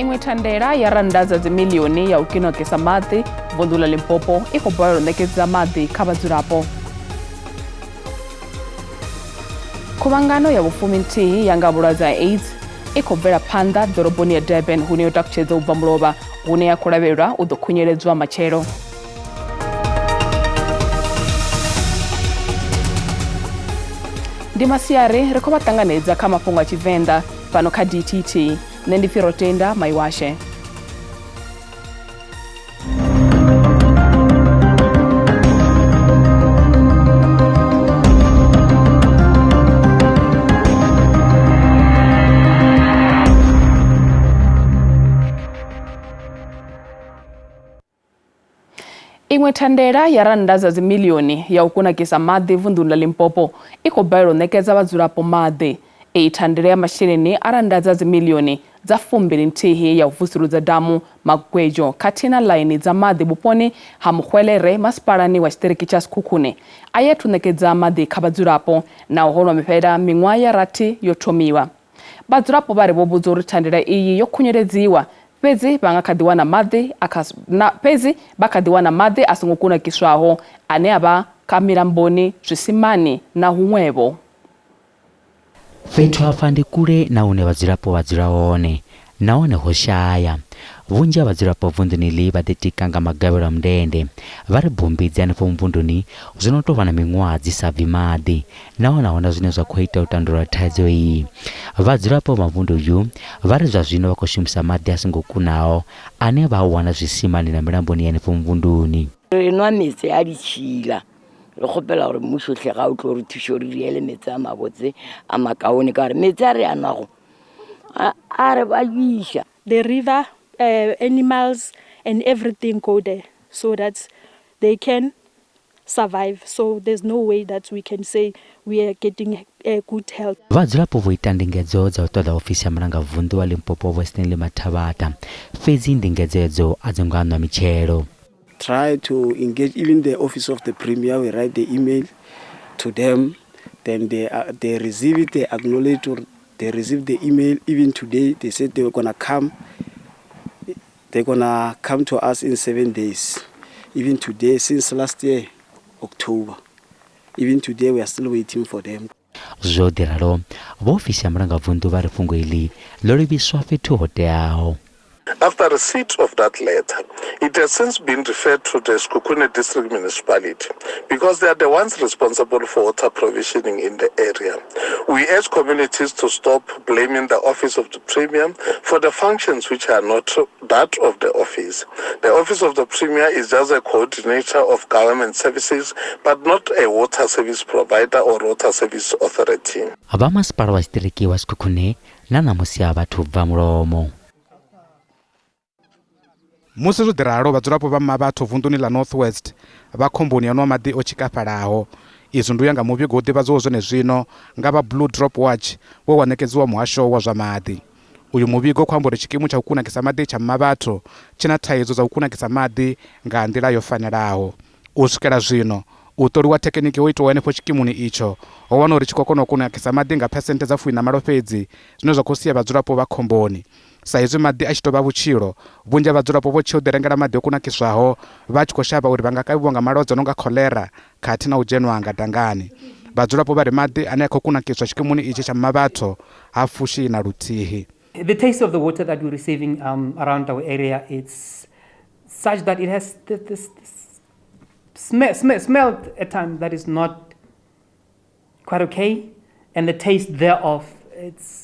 Iṅwe thandela ya rannda dza dzimiḽioni ya u kinokisa maḓi vunḓu ḽa Limpopo i khou balelwa u ṋekedza maḓi kha vhadzulapo. Khuvhangano ya vhufuminthihi ya nga vhulwadze ha AIDS i khou bvela phanḓa ḓoroboni ya Durban hune yo takutshedza u bva mulovha hune ya khou lavhelelwa u ḓo khunyeledzwa matshelo. Ndi masiari ri khou vha ṱanganedza kha mafhungo a Tshivenḓa fhano kha DTT. Nṋe ndi pfi Rotenda Maiwashe. Iṅwe thandela ya rannda dza dzimiḽioni ya u kunakisa maḓi vunḓuni ḽa Limpopo i khou balelwa u ṋekedza vhadzulapo maḓi. Iyi thandela ya masheleni a rannda dza dzimiḽioni dza 21 ya u vusuludza damu Magwejo khathihi na ḽaini dza maḓi vhuponi ha Mugwelere masipalani wa tshiṱiriki tsha Sekhukhune a i athu ṋekedza maḓi kha vhadzulapo naho ho no fhela miṅwaha ya rathi yo thomiwa. Vhadzulapo vha ri vho vhudzwa uri thandela iyi yo khunyeledziwa fhedzi vha nga kha ḓi wana maḓi a kha na fhedzi vha kha ḓi wana maḓi a songo kunakiswaho ane a vha kha milamboni, zwisimani na huṅwevho. Fhethu afha ndi kule na hune vhadzulapo vha dzula hone nahone ho shaya. Vhunzhi ha vhadzulapo vunḓuni iḽi vha ḓitika nga magavhelo a mundende. Vha ri bommbi dzi hanefho muvhunduni zwo no tou vha na miṅwaha dzi sa bvi maḓi nahone ahuna zwine zwa khou ita u tandulula thaidzo iyi. Vhadzulapo vha muvhundu uyu vha ri zwa zwino vha khou shumisa maḓi a songo kunaho ane vha a wana zwisimani na milamboni ya hanefho muvhunduni. Re nwa meetse a ditšhila. Re kgopela gore mmušo hle ga o tlo re thuša gore re ele meetse a mabotse a makaone ka gore meetse a re a nwago a re babiša. The river, animals and everything go there so that they can survive so there's no way that we can say we are getting good health. Vhadzulapo vho ita ndingedzo dza u ṱoḓa ofisi ya mulangavunḓu wa Limpopo Vho Stanley Mathabatha, fhedzi ndingedzo edzo a dzo ngo aṋwa mitshelo. Try to engage even the office of the premier, we write the email to them, then they receive it, they acknowledge or they receive the email. Even today they said they were gonna come, they're gonna come to us in 7 days. Even today, since last year, October, even today we are still waiting for them. Zwo ḓi ralo, vha ofisi ya mulangavunḓu vha ri fhungo iḽi ḽo livhiswa fhethu ho teaho. After receipt of that letter, it has since been referred to the Sekhukhune District Municipality because they are the ones responsible for water provisioning in the area. We urge communities to stop blaming the office of the Premier for the functions which are not that of the office. The office of the Premier is just a coordinator of government services, but not a water service provider or water service authority. Vha masipala wa tshiṱiriki wa Sekhukhune na ṋamusi a vhathu bva mulomo. Musi zwo ḓi ralo, vhadzulapo vha Mmabatho vunḓuni ḽa North West vha khomboni ya u nwa maḓi o tshikafhalaho. Izwi ndi u ya nga muvhigo wo ḓivhadzwaho zwenezwino nga vha Blue Drop Watch we wa ṋekedziwa muhasho wa zwa maḓi. Uyu muvhigo u khou amba uri tshikimu tsha u kunakisa maḓi tsha Mmabatho tshi na thaidzo dza u kunakisa maḓi nga nḓila yo fanelaho. U swikela zwino, u ṱoliwa thekiniki ho itwaho henefho tshikimuni itsho ho wana uri tshi khou kona u kunakisa maḓi nga phesenthe dza fuiṋa malo fhedzi, zwine zwa khou sia vhadzulapo vha khomboni. Sa izwi maḓi a tshi tou vha vhutshilo, vhunzhi ha vhadzulapo vho tshea u ḓirengela maḓi o kunakiswaho vha tshi khou shavha uri vha nga kavhiwa nga malwadze a no nga khoḽera khathihi na u dzhenwa nga dangani. Vhadzulapo vha ri maḓi ane a khou kunakiswa tshikimuni itshi tsha Mmabatho ha fushi na luthihi. The taste of the water that we're receiving around our area it's such that it has this smell at times that is not quite okay, and the taste thereof it's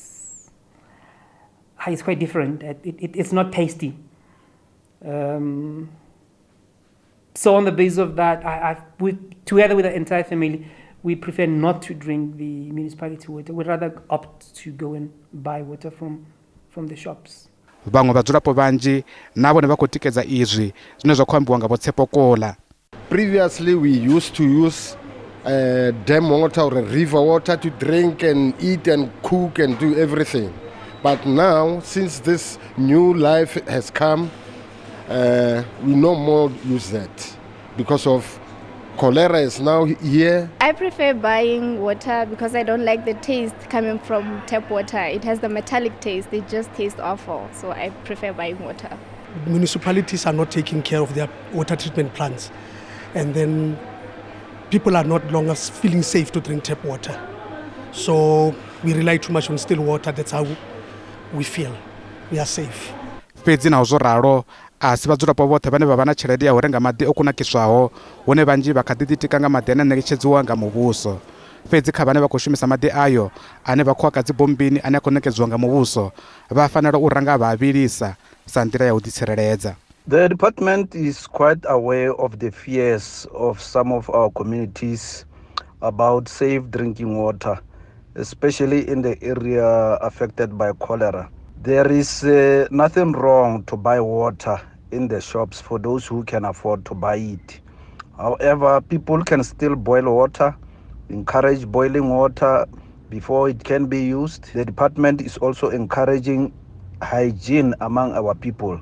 quite different. It's not tasty. So on the basis of that, together with the entire family, we prefer not to drink the municipality water. We'd rather opt to go and buy water from the shops. Vhaṅwe vhadzulapo vhanzhi na vhone vha khou tikedza izwi zwine zwa khou ambiwa nga Vho Tshepo Kola. Previously we used to use dam water or river water to drink and eat and cook and do everything. But now, since this new life has come, we no more use that because of Cholera is now here. I prefer buying water because I don't like the taste coming from tap water. It has the metallic taste. It just tastes awful. So I prefer buying water. Municipalities are not taking care of their water treatment plants. And then people are not longer feeling safe to drink tap water. So we rely too much on still water. That's how we feel we are safe. Fhedzi naho zwo ralo, a si vhadzulapo vhoṱhe vhane vha vha na tshelede ya u renga maḓi o kunakiswaho, hune vhanzhi vha kha ḓi ḓitika nga maḓi ane a ṋetshedziwa nga muvhuso. Fhedzi kha vhane vha khou shumisa maḓi ayo ane vha khou a ka dzibommbini ane a khou ṋekedziwa nga muvhuso, vha fanela u ranga vha a vhilisa sa nḓila ya u ḓitsireledza. The department is quite aware of the fears of some of our communities about safe drinking water, especially in the area affected by cholera. There is nothing wrong to buy water in the shops for those who can afford to buy it. However, people can still boil water, encourage boiling water before it can be used. The department is also encouraging hygiene among our people.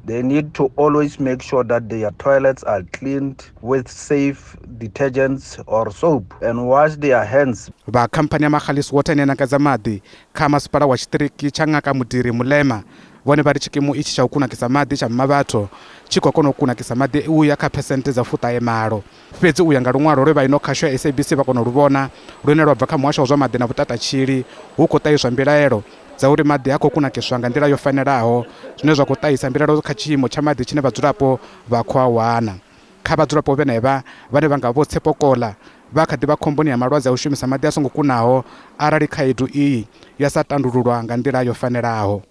They need to always make sure that their toilets are cleaned with safe detergents or soap and wash their hands. Vha khamphani ya Magalies Water ine ya ṋekedza maḓi kha masipala wa tshiṱiriki tsha Ngaka Modiri Molema vhone vha ri tshikimu itshi tsha u kunakisa maḓi tsha Mmabatho tshi khou kona u kunakisa maḓi u ya kha phesenthe dza 80. Fhedzi u ya nga luṅwalo lwe vha ino khasho ya SABC vha kona u lu vhona lune lwa bva kha muhasho wa zwa maḓi na vhutatashili, hu khou ṱahiswa mbilaelo dza uri maḓi ha khou kunakiswa nga nḓila yo fanelaho, zwine zwa khou ṱahisa mbilaelo kha tshiimo tsha maḓi tshine vhadzulapo vha khou a wana. Kha vhadzulapo vhenevha vhane vha nga vho Tshepo Kola vha kha ḓi vha khomboni ya malwadze a u shumisa maḓi a songo kunaho arali khaedu iyi ya sa tandululwa nga nḓila yo fanelaho.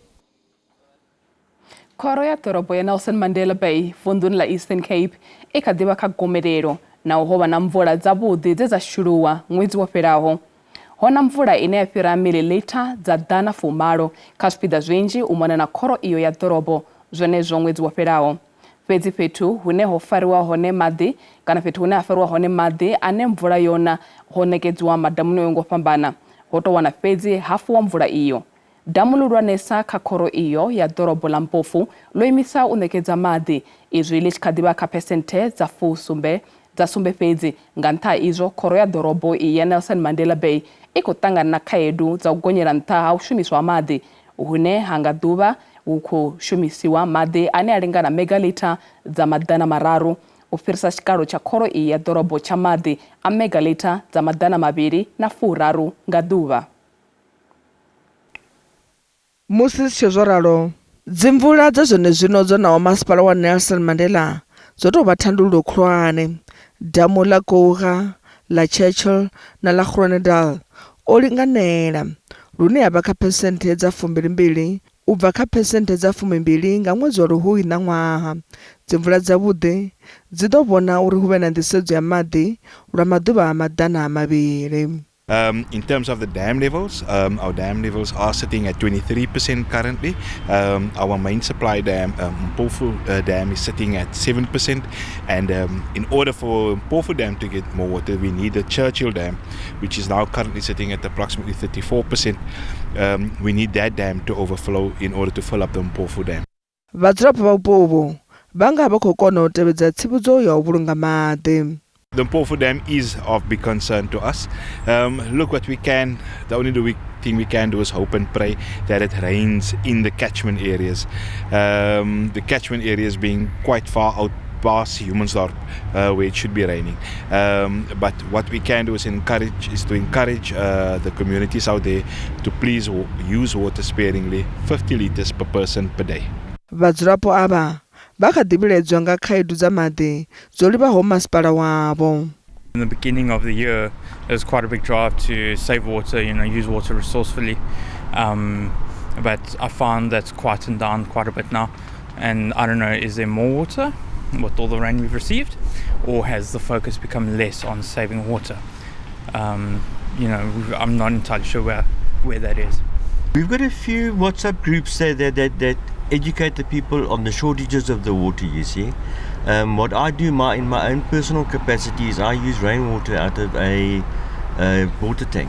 Khoro ya ḓorobo ya Nelson Mandela Bay vunḓuni ḽa Eastern Cape i kha ḓi vha kha gomelelo naho ho vha na mvula dzavhuḓi dze dza shuluwa ṅwedzi wo fhelaho. Ho na mvula ine ya fhira mililitha dza 110 kha zwipiḓa zwinzhi u mona na khoro iyo ya ḓorobo zwenezwo ṅwedzi wo fhelaho. Fhedzi fhethu hune ho fariwa hone maḓi kana fhethu hune ha fariwa hone maḓi ane mvula yona ho ṋekedziwa madamuni o ngo fhambana, ho tou wana fhedzi hafu wa mvula iyo. Damu ḽihulwanesa kha khoro iyo ya ḓorobo ḽa Mpofu ḽo imisa u ṋekedza maḓi, izwi ḽi tshi kha ḓi vha kha phesenthe dza 70 dza sumbe fhedzi. Nga nṱha ha izwo, khoro ya ḓorobo iyi ya Nelson Mandela Bay i khou ṱangana na khaedu dza u gonyela nṱha ha u shumiswa ha maḓi, hune ha nga ḓuvha hu khou shumisiwa maḓi ane a lingana megalitha dza 300 u fhirisa tshikalo tsha khoro iyi ya ḓorobo tsha maḓi a megalitha dza 230 nga ḓuvha. Musi zwi tshe zwo ralo, dzimvula dza zwenezwino dzo naho masipala wa Nelson Mandela dzo tou vha thandululo khulwane. Damu ḽa Kouga, ḽa Churchill na ḽa Groenendaal o linganela lune ha vha kha phesenthe dza 22 u bva kha phesenthe dza 12 nga ṅwedzi wa Luhuhi ṋaṅwaha. Dzimvula dzavhuḓi dzi ḓo vhona uri hu vhe na nḓisedzo ya maḓi lwa maḓuvha a 200. In terms of the dam levels, our dam levels are sitting at 23% currently. Our main supply dam, Mpofu Dam, is sitting at 7%. And in order for Mpofu Dam to get more water, we need the Churchill Dam, which is now currently sitting at approximately 34%. We need that dam to overflow in order to fill up the Mpofu Dam. Vhadzulapo vha vhupo uvhu vha nga vha khou kona u tevhedza tsivhudzo ya u vhulunga maḓi. The Mpofu Dam is of big concern to us. Look, what we can, the only thing we can do is hope and pray that it rains in the catchment areas. The catchment areas being quite far out past Humansdorp, where it should be raining. But what we can do is to encourage the communities out there to please use water sparingly, 50 liters per person per day. Vhadzulapo avha vha kha ḓi vhilaedzwa nga khaedu dza maḓi dzo livhaho masipala wavho. In the beginning of the year, there was quite a big drive to save water, use water resourcefully. But I found that's quietened down quite a bit now. And I don't know, is there more water with all the rain we've received, or has the focus become less on saving water? I'm not entirely sure where that is. We've got a few WhatsApp groups there that educate the people on the shortages of the water, you see. What I do in my own personal capacity is I use rainwater out of a water tank.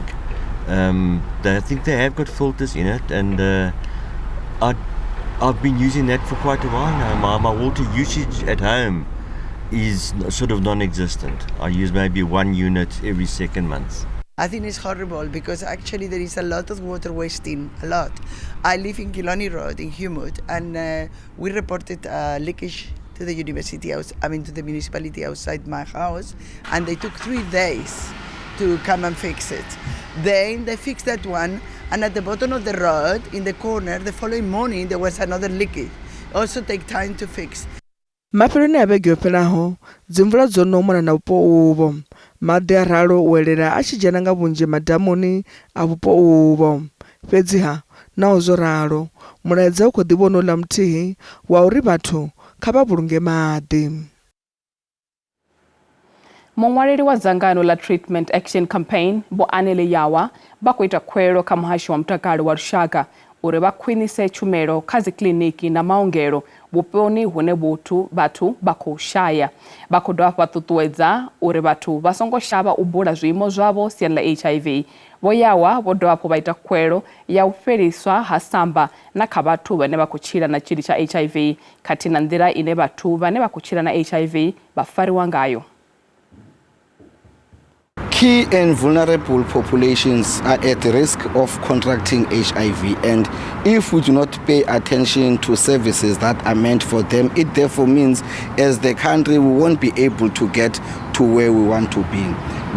I think they have got filters in it, and I've been using that for quite a while now. My water usage at home is sort of non-existent. I use maybe 1 unit every second month. I think it's horrible because actually there is a lot of water wasting, a lot. I live in Kiloni Road in Humewood, and we reported a leakage to the university, to the municipality outside my house, and they took 3 days to come and fix it. Then they fixed that one, and at the bottom of the road, in the corner, the following morning, there was another leakage. Also take time to fix. Mafheloni a vhege yo fhelaho, dzimvula dzo no mona na vhupo uvho. Maḓi a ralo u elela a tshi dzhena nga vhunzhi madamuni a vhupo uvho. Fhedziha, naho zwo ralo, mulaedza u khou ḓi vhona uḽa muthihi wa uri vhathu kha vha vhulunge maḓi. Muṅwaleli wa dzangano ḽa Treatment Action Campaign Vho Anele Yawa vha khou ita khuwelelo kha muhasho wa mutakalo wa lushaka uri vha khwinise tshumelo kha dzikiḽiniki na maongelo vhuponi hune vhathu vha khou shaya. Vha khou dovha vha ṱuṱuwedza uri vhathu vha songo shavha u bula zwiimo zwavho siani ḽa HIV. Vho Yawa vho dovha hafhu vha ita khuwelelo ya u fheliswa ha samba na kha vhathu vhane vha khou tshila na tshitzhili tsha HIV khathihi na nḓila ine vhathu vhane vha khou tshila na HIV vha fariwa ngayo. Key and vulnerable populations are at risk of contracting HIV, and if we do not pay attention to services that are meant for them, it therefore means as the country we won't be able to get to where we want to be.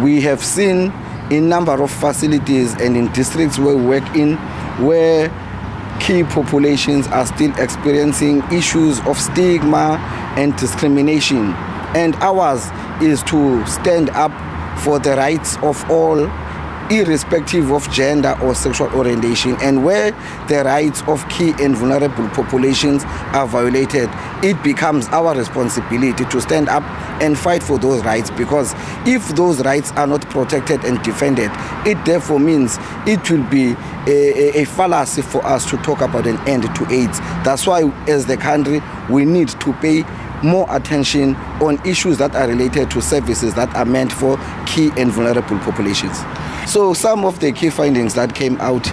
We have seen in number of facilities and in districts where we work in, where key populations are still experiencing issues of stigma and discrimination, and ours is to stand up for the rights of all, irrespective of gender or sexual orientation. And where the rights of key and vulnerable populations are violated, it becomes our responsibility to stand up and fight for those rights, because if those rights are not protected and defended, it therefore means it will be a fallacy for us to talk about an end to AIDS. That's why as the country we need to pay more attention on issues that are related to services that are meant for key and vulnerable populations. So some of the key findings that came out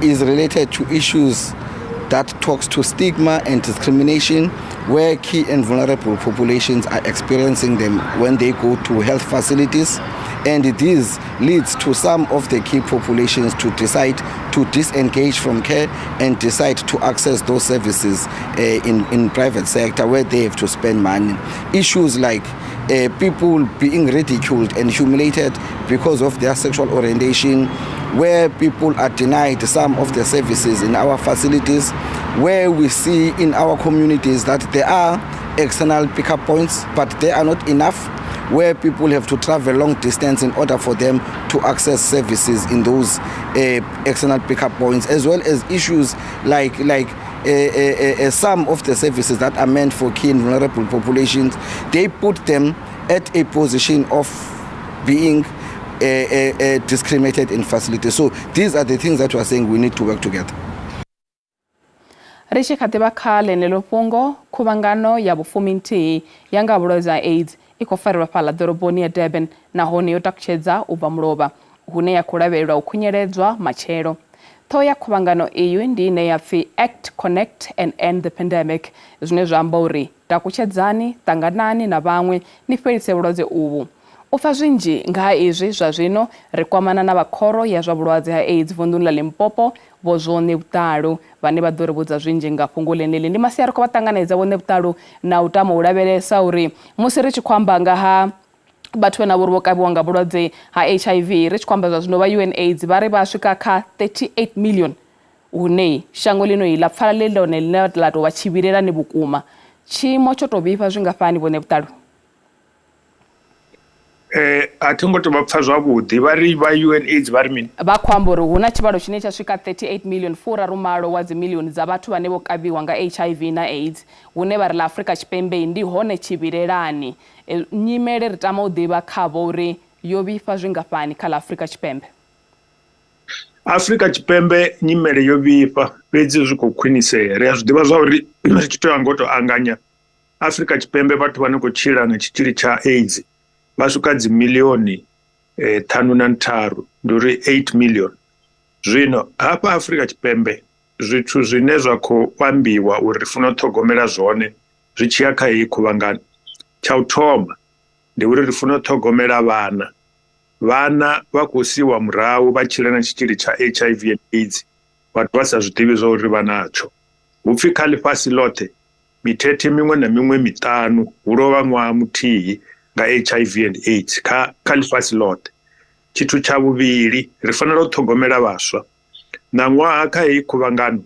is related to issues that talks to stigma and discrimination, where key and vulnerable populations are experiencing them when they go to health facilities. And this leads to some of the key populations to decide to disengage from care and decide to access those services in private sector where they have to spend money. Issues like people being ridiculed and humiliated because of their sexual orientation, where people are denied some of the services in our facilities, where we see in our communities that there are external pickup points, but they are not enough, where people have to travel long distance in order for them to access services in those external pickup points, as well as issues like some of the services that are meant for key and vulnerable populations, they put them at a position of being discriminated in facilities. So these are the things that we are saying we need to work together. Ri tshi kha ḓi vha kha ḽeneḽo fhungo, khuvhangano ya vhufuminthihi ya nga vhulwadze ha AIDS i khou farelwa fhaḽa ḓoroboni ya Durban nahone yo takutshedza u bva mulovha, hune ya khou lavhelelwa u khunyeledzwa matshelo. Ṱhoho ya khuvhangano iyi ndi ine ya pfi Act, Connect and End the Pandemic, zwine zwa amba uri takutshedzani, ṱanganani na vhaṅwe ni fhelise vhulwadze uvhu. U pfa zwinzhi nga ha izwi zwa zwino ri kwamana na vha khoro ya zwa vhulwadze ha AIDS vunḓuni ḽa Limpopo Vho Zwone Vhuṱalu, vhane vha ḓo ri vhudza zwinzhi nga fhungo ḽeneḽi. Ndi masiari khou vha ṱanganedza Vho Ṋevhuṱalu na u tama u lavhelesa uri musi ri tshi khou amba nga ha vhathu vhane vha uri vho kavhiwa nga vhulwadze ha HIV, ri tshi khou amba zwa zwino vha UNAIDS vha ri vha swika kha 38 million, hune shango ḽino ḽa pfala ḽi ḽone ḽine ḽa tou vha tshivhilelani vhukuma. Tshiimo tsho tou vhifha zwingafhani Vho Ṋevhuṱalu? A thi ngo to vha pfa zwavhuḓi. Vha ri vha UNAIDS vha ri mini? Vha khou amba uri hu na tshivhalo tshine tsha swika 38 million furaru-malo wa dzimilioni dza vhathu vhane vho kavhiwa nga HIV na AIDS, hune vha ri ḽa Afrika Tshipembe ndi hone tshivhilelani. Nyimele ri tama u ḓivha khavho uri yo vhifha zwingafhani kha ḽa Afrika Tshipembe. Afrika Tshipembe nyimele yo vhifha, fhedzi zwi khou khwinisea. Ri a zwi ḓivha zwa uri ri tshi tou anga u tou anganya, Afrika Tshipembe vhathu vha no khou tshila na tshitzhili tsha AIDS vha swika dzi milioni 53, ndi uri 8 million. Zwino hafha Afrika Tshipembe zwithu zwine zwa khou ambiwa uri ri funa u ṱhogomela zwone zwi tshiya kha heyi khuvhangano Tsha u thoma ndi uri ri funa u ṱhogomela vhana. Vhana vha khou siwa murahu vha tshila na tshitzhili tsha HIV and AIDS, vhathu vha sa zwi ḓivhi zwa uri vha natsho. Hu pfi kha ḽifhasi ḽoṱhe mithethe miṅwe na miṅwe miṱanu hu lovha ṅwaha muthihi nga HIV and AIDS kha ḽifhasi ḽoṱhe. Tshithu tsha vhuvhili, ri fanela u ṱhogomela vhaswa. Ṋaṅwaha kha heyi khuvhangano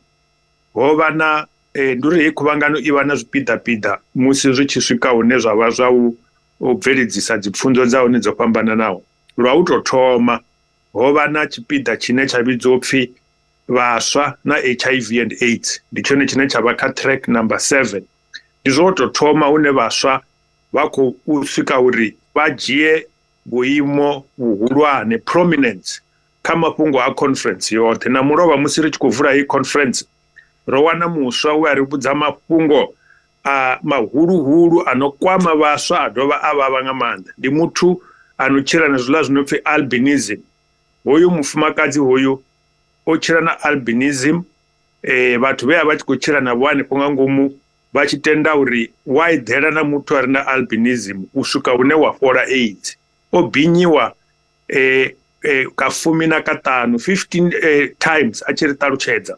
ho vha na ndi uri heyi khuvhangano i vha na zwipiḓapiḓa musi zwi tshi swika hune zwa vha zwa u bveledzisa dzipfunzo dza hone dzo fhambananaho. Lwa u tou thoma ho vha na tshipiḓa tshine tsha vhidzwa upfhi vhaswa na HIV and AIDS, ndi tshone tshine tsha vha kha track number 7. Ndi zwo tou thoma hune vhaswa vha khou swika uri vha dzhie vhuimo vhuhulwane, prominence, kha mafhungo a conference yoṱhe. Na mulovha musi ri tshi khou vula heyi conference, ro wana muswa we a ri vhudza mafhungo a mahuluhulu a no kwama vhaswa, a dovha a vhavha nga maanḓa. Ndi muthu a no tshila na zwiḽa zwi no pfi albinism. Hoyu mufumakadzi hoyu o tshila na albinism, vhathu vhe a vha tshi khou tshila navho hanefho nga ngomu vha tshi tenda uri wa eḓela na muthu a re na albinism u swika hune wa fhola AIDS. O binyiwa ka 15, 15 times a tshi ri ṱalutshedza.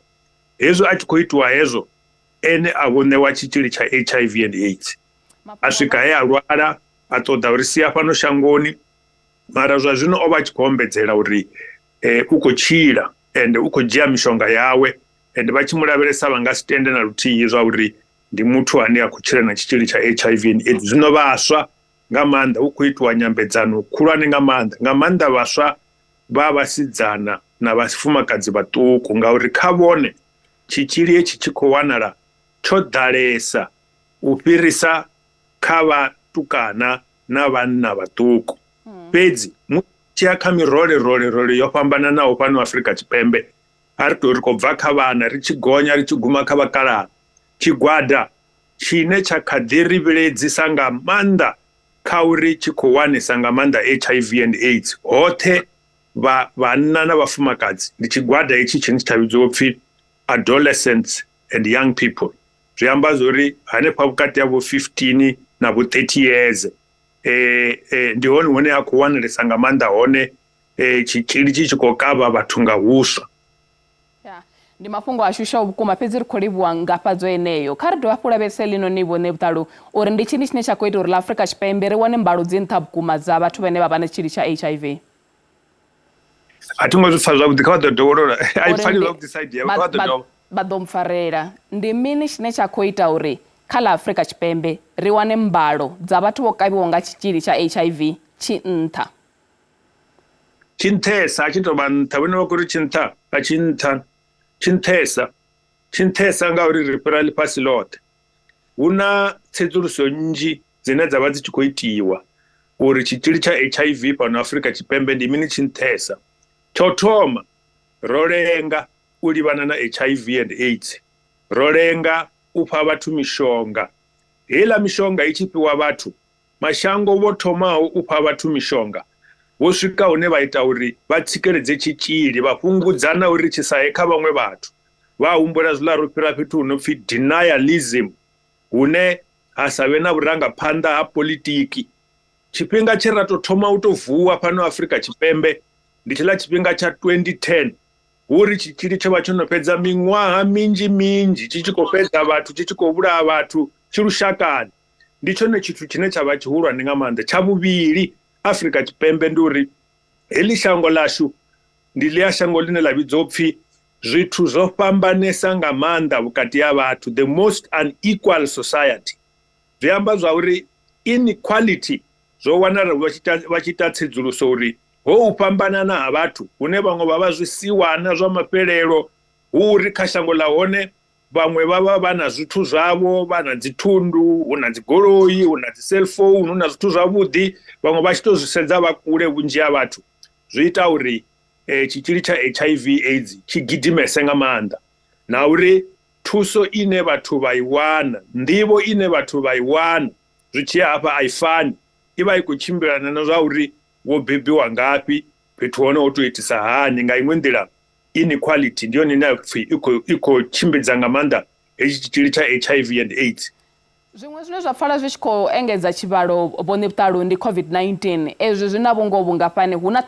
Hezwo a tshi khou itiwa hezwo, ene a vho ṋewa tshitzhili tsha HIV and AIDS. A swika he a lwala, a ṱoḓa uri sia fhano shangoni, mara zwa zwino o vha a tshi khou ombedzela uri u khou tshila ende u khou dzhia mishonga yawe, ende vha tshi mu lavhelesa vha nga si tende na luthihi zwa uri ndi muthu ane a khou tshila na tshitzhili tsha HIV and AIDS. Zwino vhaswa nga maanḓa hu khou itiwa nyambedzano khulwane nga maanḓa, nga maanḓa vhaswa vha vhasidzana na vhafumakadzi vhaṱuku, ngauri kha vhone tshitzhili hetshi tshi khou wanala tsho ḓalesa u fhirisa kha vhatukana na vhanna vhaṱuku. Fhedzi musi ya kha mirole role role yo fhambananaho fhano Afrika Tshipembe, a ri tou ri khou bva kha vhana ri tshi gonya ri tshi guma kha vhakalaha, tshigwada tshine tsha kha ḓi ri vhiledzisa nga maanḓa kha uri tshi khou wanesa nga maanḓa HIV and AIDS hoṱhe vha vhanna na vhafumakadzi, ndi tshigwada hetshi tshine tsha vhidziwa upfhi adolescents and young people. Zwi amba zwori hanefha vhukati ha vho 15 na vho 30 years ndi hone hune ha khou wanalesa nga maanḓa hone tshitzhili tshi tshi khou kavha vhathu nga huswa. Ndi mafhungo a shushaho vhukuma, fhedzi ri khou livhuwa ngafhadzo yeneyo. Kha ri dovha hafhu lavhelese ḽino ni vhone vhuṱalu uri ndi tshini tshine tsha khou ita uri ḽa Afrika Tshipembe ri wane mbalo dzi nṱha vhukuma dza vhathu vhane vha vha na tshitzhili tsha HIV. A thi ngo zwi pfa zwavhuḓi, kha vha ḓo dovholola. A i pfali zwavhuḓi side yavho, kha vha ḓo dovha. Vha ḓo mpfarela. Ndi mini tshine tsha khou ita uri kha ḽa Afrika Tshipembe ri wane mbalo dza vhathu vho kavhiwaho nga tshitzhili tsha HIV tshi nṱha? Tshi nṱhesa, a tshi tou vha nṱha. Vhone vha khou ri tshi nṱha, a tshi nṱha. Tshi nṱhesa. Tshi nṱhesa ngauri ri fhira ḽifhasi ḽoṱhe. Hu na tsedzuluso nnzhi dzine dza vha dzi tshi khou itiwa uri tshitzhili tsha HIV fhano Afrika Tshipembe ndi mini tshi nṱhesa. Tsha u thoma, ro lenga u livhana na HIV and AIDS. Ro lenga u fha vhathu mishonga. Heiḽa mishonga i tshi fhiwa vhathu, mashango vho thomaho u fha vhathu mishonga vho swika hune vha ita uri vha tsikeledze tshitzhili, vha fhungudza na uri tshi sa ye kha vhaṅwe vhathu. Vha humbula zwiḽa ro fhira fhethu hu no pfi denialism, hune ha sa vhe na vhurangaphanḓa ha politiki. Tshifhinga tshe ra tou thoma u tou vuwa fhano Afrika Tshipembe ndi tshiḽa tshifhinga tsha 2010, hu uri tshitzhili tsho vha tsho no fhedza miṅwaha minzhi minzhi tshi tshi khou fhedza vhathu, tshi tshi khou vhulaha vhathu tshi lushakani. Ndi tshone tshithu tshine tsha vha tshihulwane nga maanḓa. Tsha vhuvhili Afrika Tshipembe ndi uri heḽi shango ḽashu ndi ḽia shango ḽine ḽa vhidzwa upfhi zwithu zwo fhambanesa nga maanḓa vhukati ha vhathu, the most unequal society. Zwi amba zwa uri inequality zwo wanala vha tshi ita tsedzuluso uri ho u fhambanana ha vhathu hune vhaṅwe vha vha zwisiwana zwa mafhelelo, hu uri kha shango ḽa hone vhaṅwe vha vha vha na zwithu zwavho, vha na dzithundu, hu na dzigoloi, hu na dzi cellphone, hu na zwithu zwavhuḓi, vhaṅwe vha tshi to zwi sedza vha kule vhunzhi ha vhathu. Zwi ita uri tshitzhili tsha HIV AIDS tshi gidimese nga maanḓa, na uri thuso ine vhathu vha i wana, nḓivho ine vhathu vha i wana zwi tshi ya hafha a i fani, i vha i khou tshimbilana na zwa uri wo bebiwa ngafhi, fhethu hone ho tou itisa hani. Nga iṅwe nḓila inequality ndi yone ine ya pfhi i khou tshimbidza nga maanḓa hetshi tshitzhili tsha HIV and AIDS. Zwiṅwe zwine zwa pfala zwi tshi khou engedza tshivhalo Vho Ṋevhutalu ndi COVID-19. Ezwi zwi na vhungoho vhungafhani? Hu na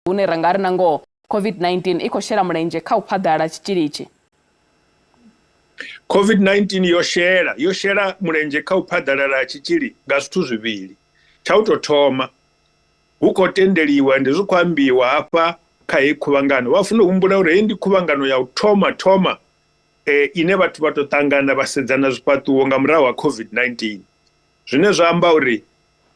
hune ra nga ri na ngoho COVID-19 i khou shela mulenzhe kha u phaḓalala tshitzhili itshi? COVID-19 yo shela mulenzhe kha u phaḓalala ha tshitzhili nga zwithu zwivhili. Tsha u tou thoma, hu khou tendeliwa ende zwi khou ambiwa hafha kha heyi khuvhangano. Vha funa u humbula uri heyi ndi khuvhangano ya u thoma ine vhathu vha tou ṱangana vha sedzana zwifhaṱuwo nga murahu ha COVID-19. Zwine zwa amba uri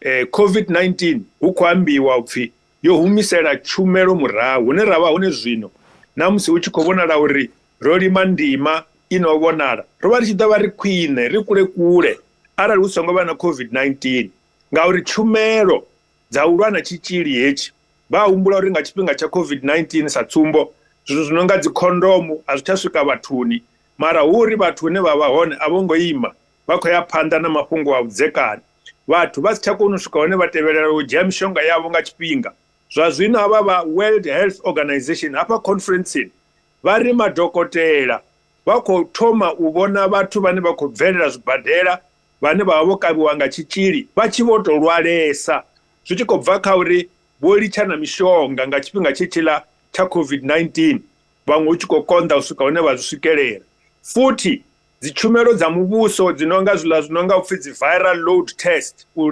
COVID-19 hu khou ambiwa upfi yo humisela tshumelo murahu hune ra vha hone zwino. Na musi hu tshi khou vhonala uri ro lima ndima ino vhonala, ro vha ri tshi ḓo vha ri khwine, ri kule kule arali hu songo vha na COVID-19, ngauri tshumelo dza u lwa na tshitzhili hetshi vha humbula uri nga tshifhinga tsha COVID-19 sa tsumbo zwithu zwi no nga dzi khondomu a zwi tsha swika vhathuni, mara hu uri vhathu hune vha vha hone a vho ngo ima, vha khou ya phanḓa na mafhungo a vhudzekani. Vhathu vha si tsha kona u swika hone vha tevhelela u dzhia mishonga yavho nga tshifhinga. Zwa zwino havha vha World Health Organization hafha conferenceni vha ri madokotela vha khou thoma u vhona vhathu vhane vha khou bvelela zwibadela vhane vha vha vho kavhiwa nga tshitzhili vha tshi vho tou lwalesa, zwi tshi khou bva kha uri vho litsha na mishonga nga tshifhinga tshetshiḽa tsha COVID-19, vhaṅwe hu tshi khou konḓa u swika hune vha zwi swikelela. Futhi dzi tshumelo dza muvhuso dzi no nga zwiḽa zwi no nga upfhi dzi viral load test, u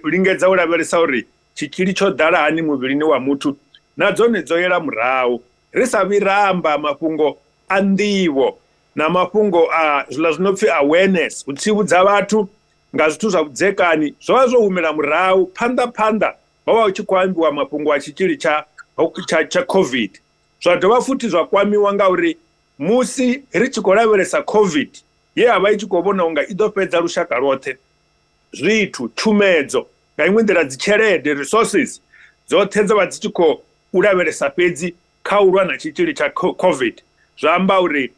lingedza u lavhelesa uri tshitzhili tsho ḓala hani muvhilini wa muthu, na dzone dzo yela murahu. Ri sa vhi ra amba mafhungo a nḓivho na mafhungo a zwiḽa zwi no pfhi awareness, u tsivhudza vhathu nga zwithu zwa vhudzekani, zwo vha zwo humela murahu. Phanḓa phanḓa ho vha hu tshi khou ambiwa mafhungo a tshitzhili tsha COVID. Zwa dovha futhi zwa kwamiwa ngauri musi ri tshi khou lavhelesa COVID ye ya vha i tshi khou vhona unga i ḓo fhedza lushaka lwoṱhe, zwithu, tshumedzo, nga iṅwe nḓila dzi tshelede, resources dzoṱhe dzo vha dzi tshi khou lavhelesa fhedzi kha u lwa na tshitzhili tsha COVID. Zwa amba uri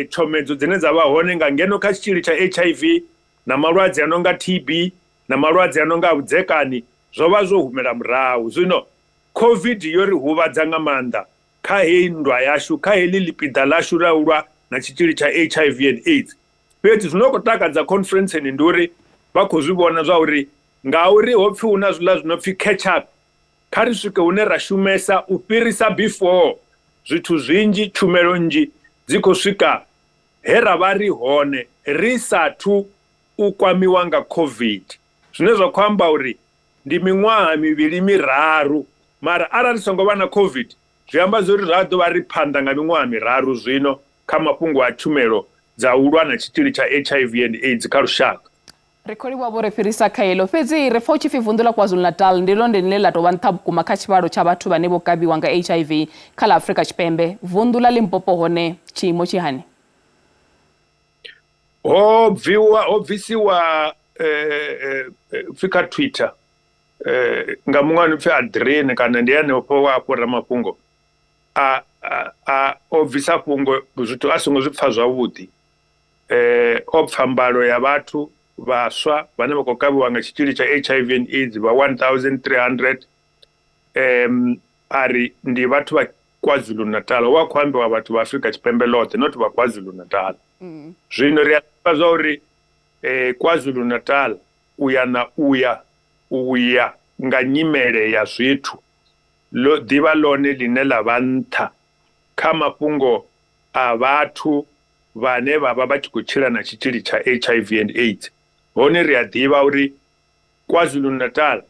tshomedzo dzine dza vha hone nga ngeno kha tshitzhili tsha HIV na malwadze a no nga TB na malwadze a no nga vhudzekani zwo vha zwo humela murahu. Zwino COVID yo ri huvhadza nga maanḓa kha heyi nndwa yashu, kha heḽi ḽipiḓa ḽashu ḽa u lwa na tshitzhili tsha HIV and AIDS. Fhedzi zwino khou takadza conferenceni ndi uri vha khou zwi vhona zwa uri ngauri ho pfhi hu na zwiḽa zwi no pfhi catch up, kha ri swike hune ra shumesa u fhirisa before. Zwithu zwinzhi, tshumelo nnzhi dzi khou swika he ra vha ri hone ri sathu u kwamiwa nga COVID, zwine zwa khou amba uri ndi miṅwaha mivhili miraru. Mara arali songo vha na COVID, zwi amba zwa uri ra ḓo vha ri phanḓa nga miṅwaha miraru zwino kha mafhungo a tshumelo dza u lwa na tshitzhili tsha HIV and AIDS kha lushaka. Ri khou livhuwa vho ri fhirisa kha heḽo. Fhedzi ri pfa u tshi pfi vunḓu ḽa KwaZulu-Natal ndi ḽone ḽine ḽa tou vha nṱha vhukuma kha tshivhalo tsha vhathu vhane vho kavhiwa nga HIV kha ḽa Afrika Tshipembe. Vunḓu ḽa Limpopo hone tshiimo tshi hani? Ho bvisiwa pfi kha Twitter nga muṅwe ano pfi Adrian kana ndi hanefho wa afho ramafhungo o bvisa fhungo zwithu a songo zwi pfa zwavhuḓi. O pfa mbalo ya vhathu vhaswa vhane vha khou kavhiwa nga tshitzhili tsha HIV and AIDS vha 1300, a ri ndi vhathu vha KwaZulu-Natal. Wa khou ambiwa vhathu vha Afrika Tshipembe ḽoṱhe, not vha KwaZulu-Natal. Zwino ri a ḓivha zwa uri KwaZulu-Natal u ya na u ya nga nyimele ya zwithu ḽo ḓivha ḽone ḽine ḽa vha nṱha kha mafhungo a vhathu vhane vha vha vha tshi khou tshila na tshitzhili tsha HIV and AIDS. Hone ri a ḓivha uri KwaZulu-Natal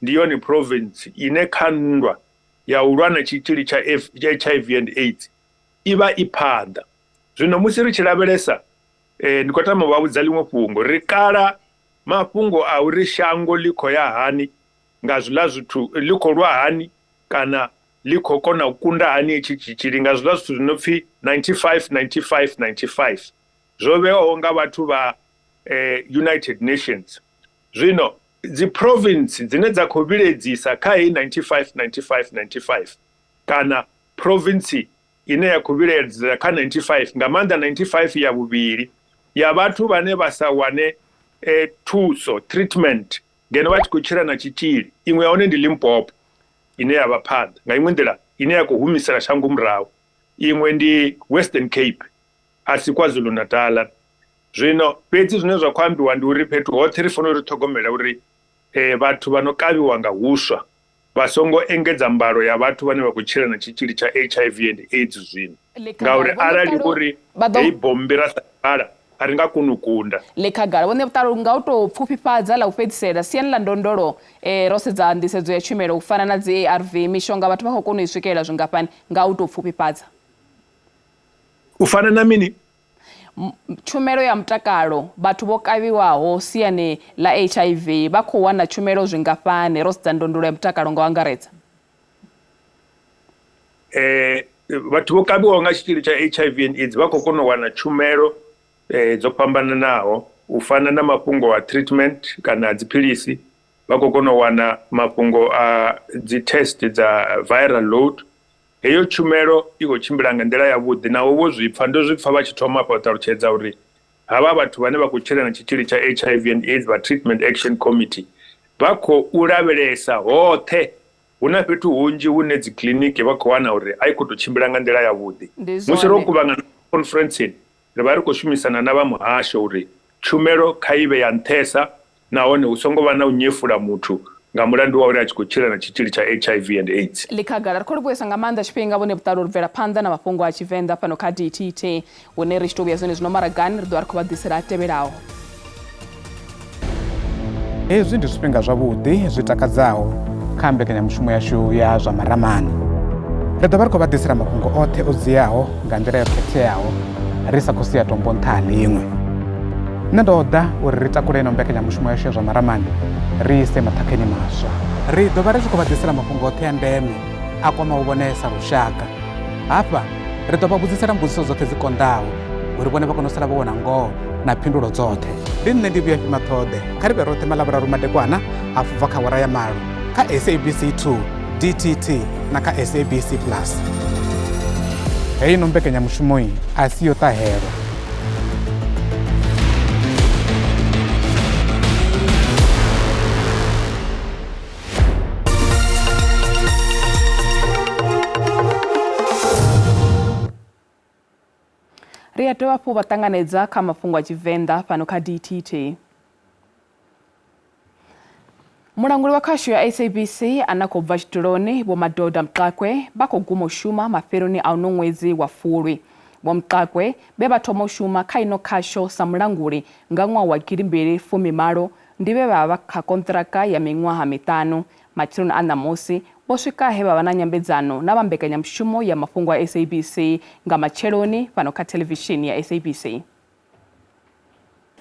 ndi yone province ine kha nndwa ya u lwa na tshitzhili tsha HIV and AIDS i vha i phanḓa. Zwino musi ri tshi lavhelesa, ndi khou tama u vha vhudza ḽiṅwe fhungo, ri kala mafhungo a uri shango ḽi khou ya hani nga zwiḽa zwithu, ḽi khou lwa hani kana ḽi khou kona u kunda hani hetshi tshitzhili nga zwiḽa zwithu zwi no pfi 95 95 95 zwo vhewaho nga vhathu vha United Nations. Zwino dzi province dzine dza khou vhiledzisa kha heyi 95 95 95 kana province ine ya khou vhiledzisa kha 95 nga maanḓa 95 ya vhuvhili ya vhathu vhane vha sa wane thuso treatment ngeno vha tshi khou tshila na tshitzhili, iṅwe ya hone ndi Limpopo ine ya vha phanḓa nga iṅwe nḓila ine ya khou humisela shango murahu. Iṅwe ndi Western Cape, a si KwaZulu-Natal. Zwino fhedzi zwine zwa khou ambiwa ndi uri fhethu hoṱhe ri fanela uri ṱhogomela uri vhathu vha no kavhiwa nga huswa vha songo engedza mbalo ya vhathu vhane vha khou tshila na tshitzhili tsha HIV and AIDS zwino. Ngauri arali uri heyi bombi ra sa vala a ri nga koni u kunda. Ḽi khagala. Vho Ṋevhuṱalo, nga u tou pfufhifhadza ḽa u fhedzisela, siani ḽa ndondolo ro sedza nḓisedzo ya tshumelo u fana na dzi ARV, mishonga vhathu vha khou kona u i swikelela zwingafhani nga u tou pfufhifhadza? U fana na mini? Tshumelo ya mutakalo, vhathu vho kavhiwaho siani ḽa HIV vha khou wana tshumelo zwingafhani ro sedza ndondolo ya mutakalo nga u angaredza? Vhathu vho kavhiwaho nga tshitzhili tsha HIV and AIDS vha khou kona u wana tshumelo dzo fhambananaho u fana na mafhungo a treatment kana a dziphilisi, vha khou kona u wana mafhungo a dzi test dza viral load. Heyo tshumelo i khou tshimbila nga nḓila yavhuḓi, naho vho zwi pfa, ndo zwi pfa vha tshi thoma hafha u ṱalutshedza uri havha vhathu vhane vha khou tshila na tshitzhili tsha HIV and AIDS vha Treatment Action Committee vha khou lavhelesa hoṱhe. Hu na fhethu hunzhi hune dzi kiḽiniki vha khou wana uri a i khou tou tshimbila nga nḓila yavhuḓi. Musi ro kuvhangana khonferentsini, ri vha ri khou shumisana na vha muhasho uri tshumelo kha i vhe ya nṱhesa nahone hu songo vha na u nyefula muthu nga mulandu wa uri a tshi khou tshila na tshitzhili tsha HIV and AIDS. Ḽi khagala. Ri khou livhuwesa nga maanḓa tshifhinga vhone vhuṱali uri bvela phanḓa na mafhungo a Tshivenḓa fhano kha DTT hune ri tshi tou vhuya zwenezwino maragani ri ḓo vha ri khou vha ḓisela a tevhelaho. Hezwi ndi zwifhinga zwavhuḓi zwi takadzaho kha mbekanyamushumo yashu ya zwa maramani. Ri ḓo vha ri khou vha ḓisela mafhungo oṱhe o dziaho nga nḓila yo khetheaho ri sa khou sia tombo nṱha ha ḽiṅwe. Nṋe ndo ḓa uri ri takule ino mbekanyamushumo yashu ya zwa maramani ri ise maṱhakheni maswa. Ri ḓo vha ri tshi khou vha ḓisela mafhungo oṱhe a ndeme a kwamaho vhone sa lushaka. Hafha ri ḓo vha vhudzisela mbudziso dzoṱhe dzi konḓaho uri vhone vha kone u sala vho wana ngoho na phindulo dzoṱhe. Ndi nṋe ndi Vhuyafhi Maṱhoḓe, kha ri vhe roṱhe maḽavhuraru madekwana hafu bva kha awara ya malo kha SABC 2, DTT na kha SABC Plus. Heino mbekanyamushumo a si yo ṱahelwa. Ri a dovha hafhu vha ṱanganedza kha mafhungo a Tshivenḓa fhano kha DTT. Mulanguli wa khasho ya SABC ane a khou bva tshiduloni Vho Madoda Mxakwe vha khou guma u shuma mafheloni a uno ṅwedzi wa Fulwi. Vho Mxakwe vhe vha thoma u shuma kha ino khasho sa mulanguli nga ṅwaha wa gidimbili fumi malo ndi vhe vha vha kha konṱiraka ya miṅwaha miṱanu. Matsheloni a ṋamusi, vho swika he vha vha na nyambedzano na vha mbekanyamushumo ya mafhungo a SABC nga matsheloni fhano kha thelevishini ya SABC.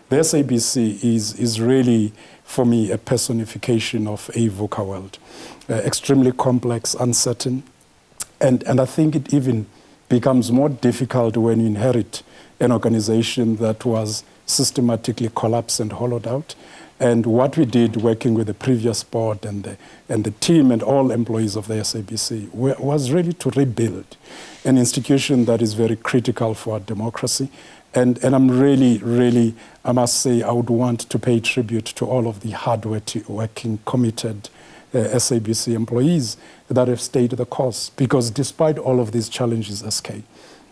The SABC is really, for me, a personification of a VUCA world. Extremely complex, uncertain, and I think it even becomes more difficult when you inherit an organization that was systematically collapsed and hollowed out. And what we did working with the previous board and the team and all employees of the SABC was really to rebuild an institution that is very critical for our democracy. And I'm really, really, I must say, I would want to pay tribute to all of the hardworking, committed SABC employees that have stayed the course, because despite all of these challenges, SK,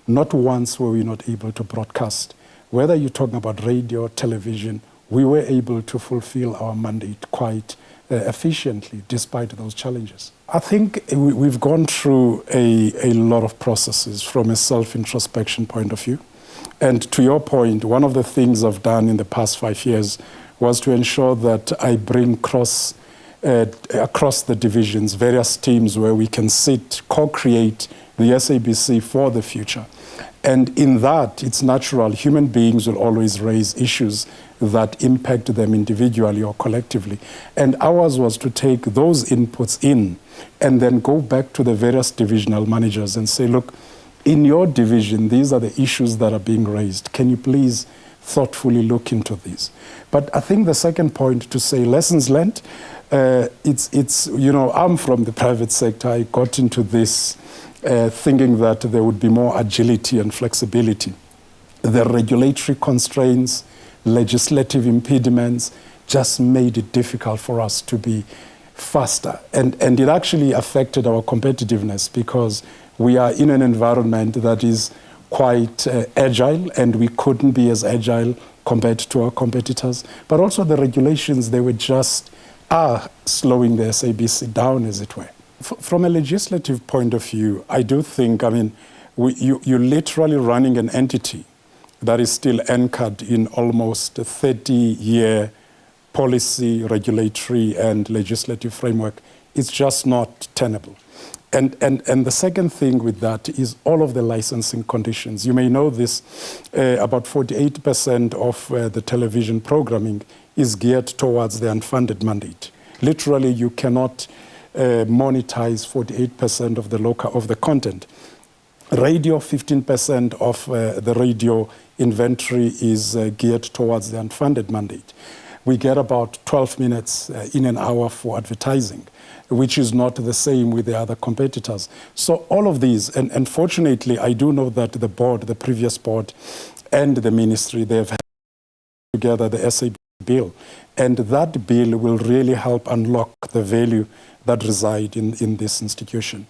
not once were we not able to broadcast. Whether you're talking about radio, television, we were able to fulfill our mandate quite efficiently despite those challenges. I think we've gone through a lot of processes from a self-introspection point of view. And to your point, one of the things I've done in the past 5 years was to ensure that I bring across the divisions, various teams where we can sit, co-create the SABC for the future. And in that, it's natural. Human beings will always raise issues that impact them individually or collectively. And ours was to take those inputs in and then go back to the various divisional managers and say, look, in your division, these are the issues that are being raised. Can you please thoughtfully look into these? But I think the second point to say lessons learned, it's you know, I'm from the private sector. I got into this thinking that there would be more agility and flexibility. The regulatory constraints, legislative impediments just made it difficult for us to be faster. And it actually affected our competitiveness because we are in an environment that is quite agile, and we couldn't be as agile compared to our competitors. But also the regulations, they were just are slowing the SABC down, as it were. From a legislative point of view, I do think, I mean, you're literally running an entity that is still anchored in almost a 30-year policy, regulatory, and legislative framework. It's just not tenable. And the second thing with that is all of the licensing conditions. You may know this, about 48% of the television programming is geared towards the unfunded mandate. Literally, you cannot monetize 48% of the local of the content. Radio, 15% of the radio inventory is geared towards the unfunded mandate. We get about 12 minutes in an hour for advertising, which is not the same with the other competitors. So all of these, and fortunately, I do know that the board, the previous board, and the ministry, they have had together the SAB bill. And that bill will really help unlock the value that reside in this institution.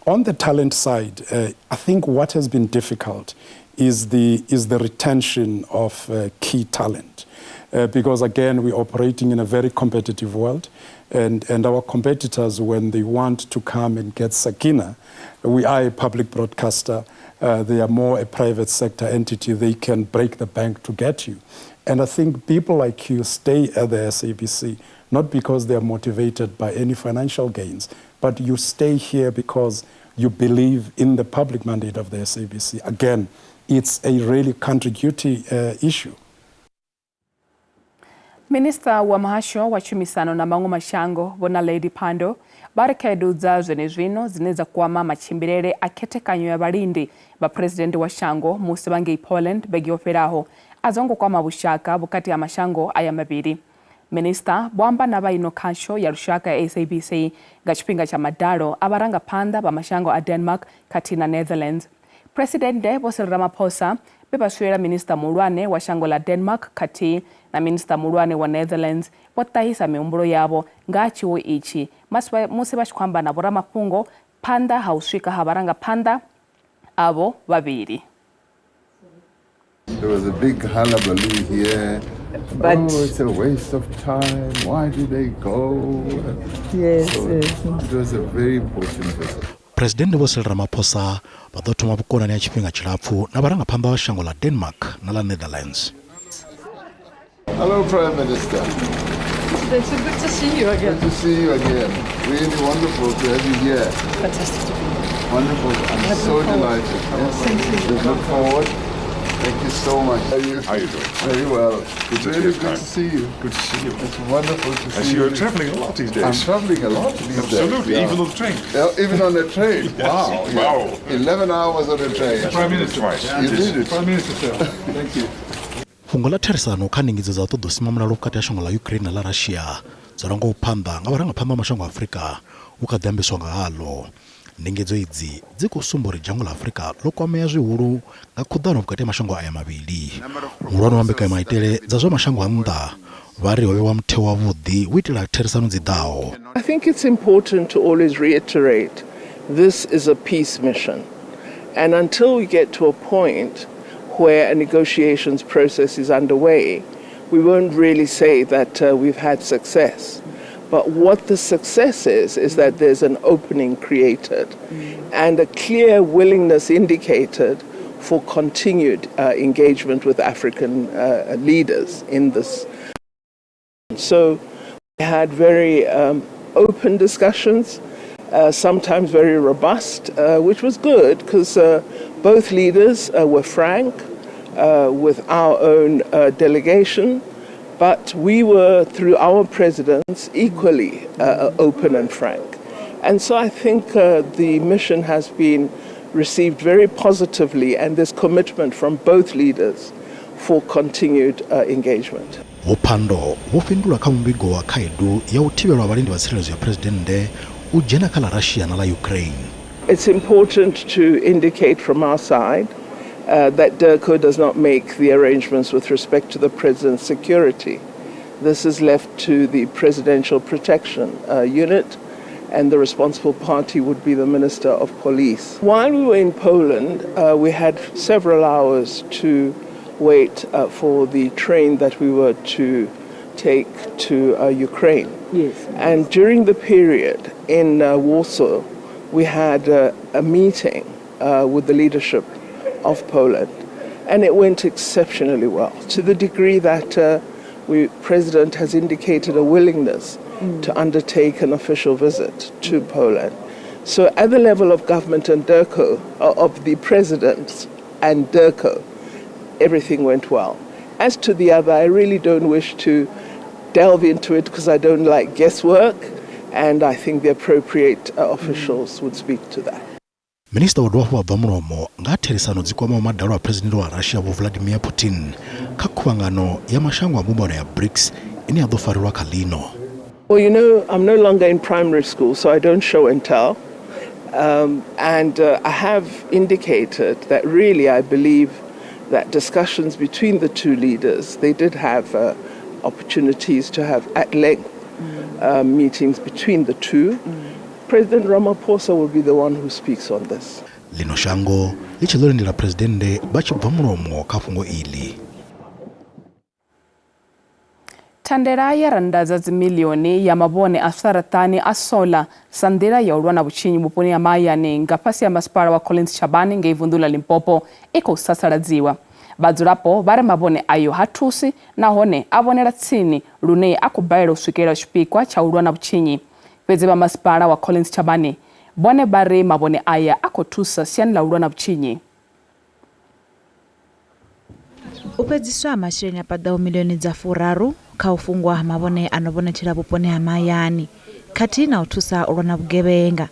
On the talent side, I think what has been difficult is the retention of key talent. Because again, we're operating in a very competitive world, and our competitors, when they want to come and get Sakina, we are a public broadcaster, they are more a private sector entity, they can break the bank to get you. And I think people like you stay at the SABC, not because they are motivated by any financial gains, but you stay here because you believe in the public mandate of the SABC. Again, it's a really country duty issue. Minista wa muhasho wa tshumisano na maṅwe mashango Vho Naledi Pandor vha ri khaedu dza zwenezwino dzine dza kwama matshimbilele a khethekanyo ya vhalindi vha phuresidennde wa shango musi vha ngei Poland vhege yo fhelaho a dzo ngo kwama vhushaka vhukati ha mashango aya mavhili. Minista vho amba na vha ino khasho ya lushaka ya SABC nga tshifhinga tsha madalo a vharangaphanḓa vha mashango a Denmark khathihi na Netherlands. Phuresidennde Vho Cyril Ramaphosa vhe vha swiela minista muhulwane wa shango ḽa Denmark khathihi na minista muhulwane wa Netherlands vho ṱahisa mihumbulo yavho nga ha tshiwo itshi musi vha tshi khou amba na vhoramafhungo phanḓa ha u swika ha vharangaphanḓa avho vhavhili. There was a big hullabaloo here. But oh, it's a waste of time. Why do they go? Yes, so yes. It was a very important visit. Presidennde Vho Cyril Ramaphosa vha ḓo thoma vhukonani ha tshifhinga tshilapfu na vharangaphanḓa vha shango ḽa Denmark na ḽa Netherlands. Hello, Prime Minister. It's so good to see you again. Good to see you again. Really wonderful to have you here. Fantastic to be here. Wonderful. I'm so delighted. Yes. Thank you. We look forward. Thank you so much. How are you? How are you doing? Very well. Good to really see you. Good to see you. Good to see you. It's wonderful to see I see you. You're traveling a lot these days. I'm traveling a lot these Absolutely, days. Even on the train. Yeah, even on the train. Yes. Wow. Yeah. Wow. 11 hours on the train. Prime Minister twice. You did it. Prime Minister, sir. Thank you. Fhungo ḽa therisano kha ndingedzo dza u ṱoḓa u sima mulalo vhukati ha shango ḽa Ukraine na ḽa Russia dzo rangwaho phanḓa nga vharangaphanḓa vha mashango a Afrika hu kha ḓi ambiswa nga haḽo. Ndingedzo idzi dzi khou sumba uri dzhango ḽa Afrika ḽo kwamea zwihulu nga khuḓano vhukati ha mashango aya mavhili. Muhulwane wa mbekanyamaitele dza zwa mashango a nnḓa vha ri ho vhewa mutheo wavhuḓi u itela therisano dzi ḓaho. I think it's important to always reiterate this is a peace mission. And until we get to a point where a negotiations process is underway, we won't really say that we've had success. But what the success is that there's an opening created and a clear willingness indicated for continued engagement with African leaders in this. So we had very open discussions, sometimes very robust, which was good because both leaders were frank with our own delegation. But we were, through our presidents, equally open and frank. And so I think the mission has been received very positively, and this commitment from both leaders for continued engagement. Vho Pandor vho fhindula kha muvhigo wa khaedu ya u thivhelwa vhalindi vha tsireledzo ya phuresidennde u dzhena kha ḽa Russia na ḽa Ukraine. It's important to indicate from our side that DIRCO does not make the arrangements with respect to the president's security. This is left to the Presidential Protection Unit, and the responsible party would be the Minister of Police. While we were in Poland, we had several hours to wait uh, for the train that we were to take to uh, Ukraine. Yes. And during the period in uh, Warsaw, we had uh, a meeting uh, with the leadership of Poland, and it went exceptionally well to the degree that uh, we president has indicated a willingness mm. to undertake an official visit to mm. Poland. So at the level of government and DIRCO, uh, of the president and DIRCO, everything went well. As to the other, I really don't wish to delve into it because I don't like guesswork, and I think the appropriate uh, officials mm. would speak to that. Minisiṱa vho dovha hafhu vha bva mulomo nga ha therisano dzi kwamaho madalo a Phresidennde wa Russia Vho Vladimir Putin kha khuvhangano ya mashango a mbumbano ya BRICS ine ya ḓo farelwa kha ḽino. Well, you know, I'm no longer in primary school, so I don't show and tell. Um, and uh, I have indicated that really I believe that discussions between the two leaders, they did have uh, opportunities to have at length uh, meetings between the two. President Ramaphosa will be the one who speaks on this. Ḽino shango ḽi tshi ḓo lindela Phresidennde vha tshi bva mulomo kha fhungo iḽi. Thandela ya rannda dza dzimiḽioni ya mavhone a saraṱani a sola sa nḓila ya u lwa na vhutshinyi vhuponi ha mahayani nga fhasi ha masipala wa Collins Chabane ngei vunḓu ḽa Limpopo i khou sasaladziwa. Vhadzulapo vha ri mavhone ayo ha thusi nahone a vhonela tsini lune a khou balelwa u swikelela tshipikwa tsha u lwa na vhutshinyi. Fhedzi vha masipala wa Collins Chabane vhone vha ri mavhone aya a khou thusa siani ḽa u lwa na vhutshinyi. U fhedziswa ha masheleni a paḓaho miḽioni dza furaru kha u fungwa ha mavhone a no vhonetshela vhuponi ha mahayani khathihi na u thusa u lwa na vhugevhenga.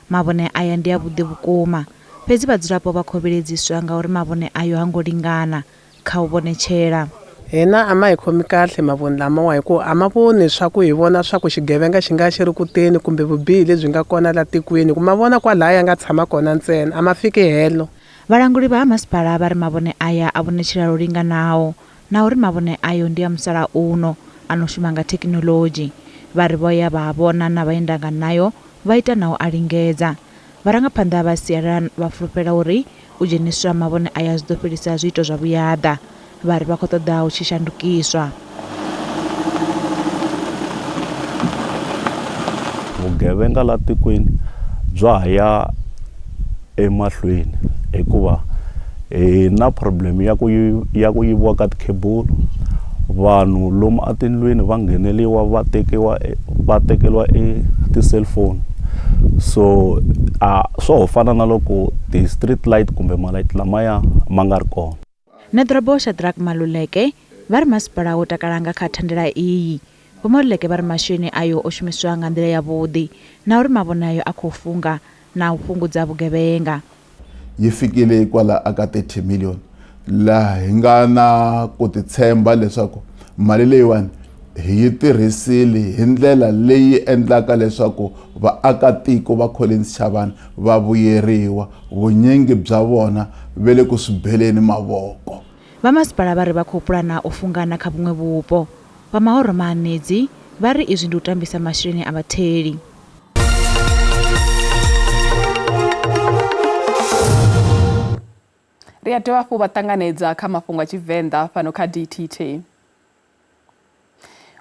Mavhone aya ndi avhuḓi vhukuma, fhedzi vhadzulapo vha khou vhiledziswa ngauri mavhone ayo ha ngo lingana kha u vhonetshela. Hina a ma hi khomi kahle mavoni lamawa hi ku a ma voni swa ku hi vona swa ku xigevenga xi nga xi ri ku teni kumbe vubihi lebyi nga kona la tikweni hi ku ma vona kwalaya ya nga tshama kona ntsena a ma fiki helo. Vhalanguli vha ha masipala vha ri mavhone aya a vhonetshela lwo linganaho na uri mavhone ayo ndi a musalauno a no shuma nga thekhinoḽodzhi. Vha ri vho ya vha a vhona na vhaendanganayo vha ita na u a lingedza. Vharangaphanḓa vha sialala vha fulufhela uri u dzheniswa ha mavhone aya zwi ḓo fhelisa zwiito zwa vhuyaḓa. Vha ri vha khou ṱoḓa hu tshi shandukiswa. Vugevenga la tikweni bya ha ya emahlweni hikuva hi na problem ya ku ya ku yiviwa ka tikhebulu vanhu lomu etindlwini va ngheneliwa va tekiwa va tekeriwa e ti-cellphone so a swo ho fana na loko ti-street light kumbe malayithi lamaya ma nga ri kona. Ṋeḓorobo Shadrack Maluleke vha ri masipala wo takala nga kha thandela iyi. Vho Maluleke vha ri masheleni ayo o shumiswa nga nḓila yavhuḓi na uri mavhone ayo a khou funga na u fhungudza vhugevhenga. Yi fikile kwala aka 30 million laha hi nga na ku titshemba leswaku mali leyiwani hi yi tirhisile hi ndlela leyi endlaka leswaku vaakatiko va Collins Chabane va vuyeriwa, vunyingi bya vona ve le ku swi beleni mavoko. Vha masipala vha ri vha khou pulana u funga na kha vhuṅwe vhupo. Vha mahoro mahanedzi vha ri izwi ndi u tambisa masheleni a vhatheli. Ri a dovha hafhu vha ṱanganedza kha mafhungo a Tshivenḓa fhano kha DTT.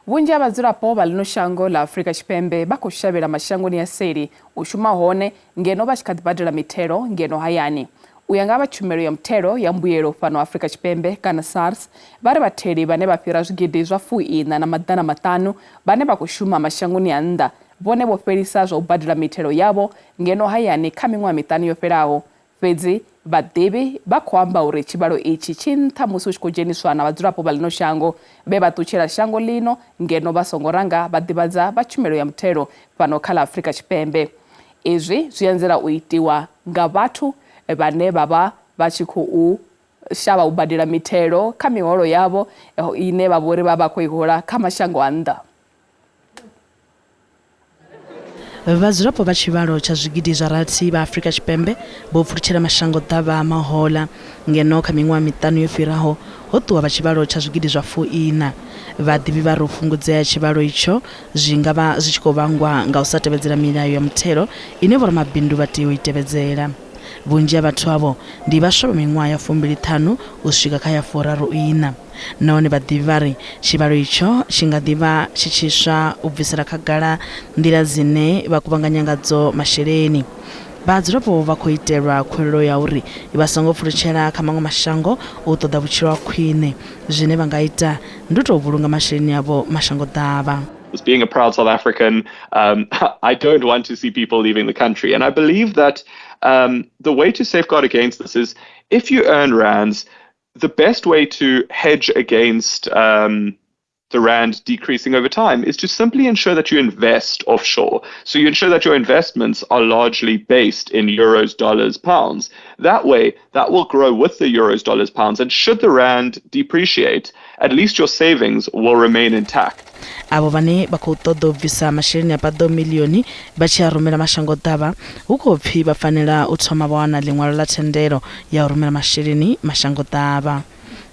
Vhunzhi ha vhadzulapo vha ḽino shango ḽa Afrika Tshipembe vha khou shavhela mashangoni a seli u shuma hone ngeno vha tshi kha ḓi badela mithelo ngeno hayani. U ya nga vha tshumelo ya muthelo ya mbuyelo fhano Afrika Tshipembe kana SARS vha ri vhatheli vhane vha fhira zwigidi zwa 540 vhane vha khou shuma mashangoni a nnḓa vhone vho fhelisa zwa u badela mithelo yavho ngeno hayani kha miṅwaha miṱanu yo fhelaho. Fhedzi vhaḓivhi vha khou amba uri tshivhalo itshi tshi nṱha musi hu tshi khou dzheniswa na vhadzulapo vha ḽino shango vhe vha ṱutshela shango ḽino ngeno vha songo ranga vha ḓivhadza vha tshumelo ya muthelo fhano kha ḽa Afrika Tshipembe. Izwi zwi anzela u itiwa nga vhathu vhane vha vha vha tshi khou shavha u badela mithelo kha miholo yavho ine vha vho ri vha vha khou i hola kha mashango a nnḓa. Vhadzulapo vha tshivhalo tsha zwigidi zwa rathi vha Afrika Tshipembe vho pfulutshela mashango ḓavha a mahoḽa, ngeno kha miṅwaha miṱanu yo fhiraho ho ṱuwa vha tshivhalo tsha zwigidi zwa fuiṋa. Vhaḓivhi vha ri u fhungudzea ha tshivhalo itsho zwi nga vha zwi tshi khou vhangwa nga u sa tevhedzela milayo ya muthelo ine vhoramabindu vha tea u i tevhedzela. Vhunzhi ha vhathu avho ndi vhaswa vha miṅwaha ya 25 u swika kha ya 34. Nahone vhaḓivhi vha ri tshivhalo itsho tshi nga ḓi vha tshi tshi swa u bvisela khagala nḓila dzine vha kuvhanganya ngadzo masheleni. Vhadzulapo vha khou itelwa khuwelelo ya uri vha songo pfulutshela kha maṅwe mashango u ṱoḓa vhutshilo ha khwine. Zwine vha nga ita ndi u tou vhulunga masheleni avho mashango-ḓavha. As being a proud South African, um, I don't want to see people leaving the country. And I believe that um, the way to safeguard against this is if you earn rands, the best way to hedge against um, the rand decreasing over time is to simply ensure that you invest offshore. So you ensure that your investments are largely based in euros, dollars, pounds. That way, that will grow with the euros, dollars, pounds. And should the rand depreciate, at least your savings will remain intact. Avho vhane vha khou ṱoḓa u bvisa masheleni a paḓaho miḽioni vha tshi a rumela mashango-ḓavha hu khou pfi vha fanela u thoma vha wana ḽiṅwalo ḽa thendelo ya u rumela masheleni mashango-ḓavha.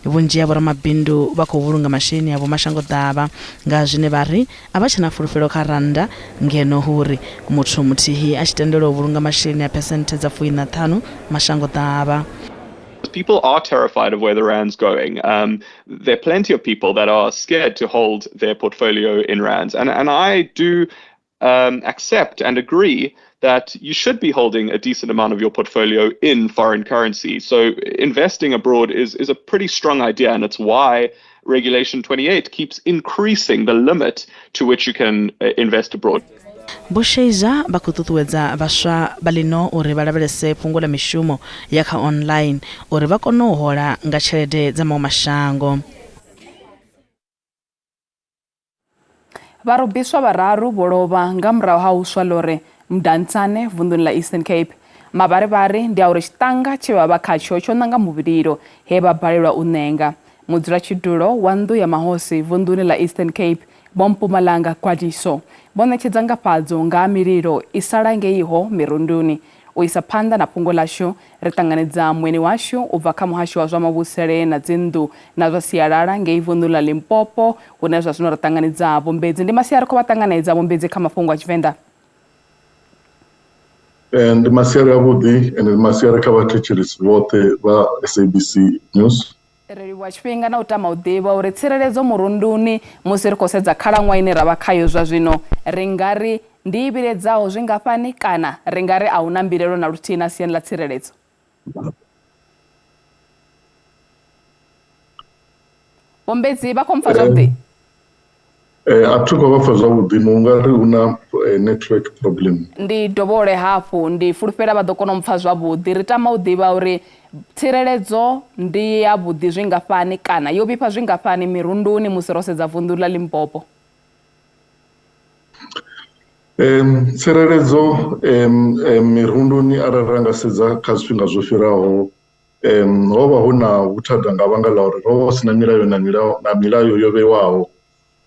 Vhunzhi ha vhoramabindu vha khou vhulunga masheleni avho mashango-ḓavha nga zwine vha ri a vha tshe na fulufhelo kha rannda ngeno hu uri muthu muthihi a tshi tendelwa u vhulunga masheleni a phesenthe dza 50 mashango-ḓavha. People are terrified of where the rand's going. Um, there are plenty of people that are scared to hold their portfolio in rands. And, and I do um, accept and agree that you should be holding a decent amount of your portfolio in foreign currency. So investing abroad is, is a pretty strong idea, and it's why Regulation 28 keeps increasing the limit to which you can uh, invest abroad. Vho Sheiza vha khou ṱuṱuwedza vhaswa vha ḽino uri vha lavhelese fhungo ḽa mishumo ya kha online uri vha kone u hola nga tshelede dza maṅwe mashango. Vharubiswa vhararu vho lovha nga murahu ha u swa ḽore Mdantsane vunḓuni ḽa Eastern Cape. Mavharivhari ndi a uri tshiṱanga tshe vha vha khatsho tsho ṋanga muvhililo he vha balelwa u ṋenga. Mudzulatshidulo wa nnḓu ya mahosi vunḓuni ḽa Eastern Cape Vho Mpumalanga Gwadiso vho ṋetshedza ngafhadzo nga ha mililo i sa langeiho mirunduni. U isa phanḓa na fhungo ḽashu, ri ṱanganedza mueni washu u bva kha muhasho wa zwa mavhusele na dzinnḓu na zwa sialala ngei vunḓuni ḽa Limpopo hune zwa zwino ra ṱanganedza Vho Mbedzi. Ndi masiari khou vha ṱanganedza Vho Mbedzi kha mafhungo a Tshivenḓa. Eh, ndi masiari avhuḓi ende ndi masiari kha vhathetshelesi vhoṱhe vha SABC News. Ri livhuwa tshifhinga na u tama u ḓivha uri tsireledzo murunduni musi ri khou sedza khalaṅwaha ine ra vha khayo zwa zwino ri nga ri ndi i vhiledzaho zwingafhani kana ri nga ri a hu na mbilaelo na luthihi na siani ḽa tsireledzo? Vho Mbedzi vha khou mpfa zwavhuḓi? Eh, a thi khou vha pfa zwavhuḓi no nga ri hu na eh, network problem. Ndi dovhole hafhu, ndi fulufhela vha ḓo kona u mpfa zwavhuḓi. Ri tama u ḓivha uri tsireledzo ndi ya vhuḓi zwingafhani kana yo vhifha zwingafhani mirunduni musi ro sedza vunḓu ḽa Limpopo. Um, tsireledzo um, um, mirunduni arali ra nga sedza kha zwifhinga zwo fhiraho um ho vha hu na vhuthada nga vhanga ḽa uri ho vha hu si na milayo na milayo na milayo yo vhewaho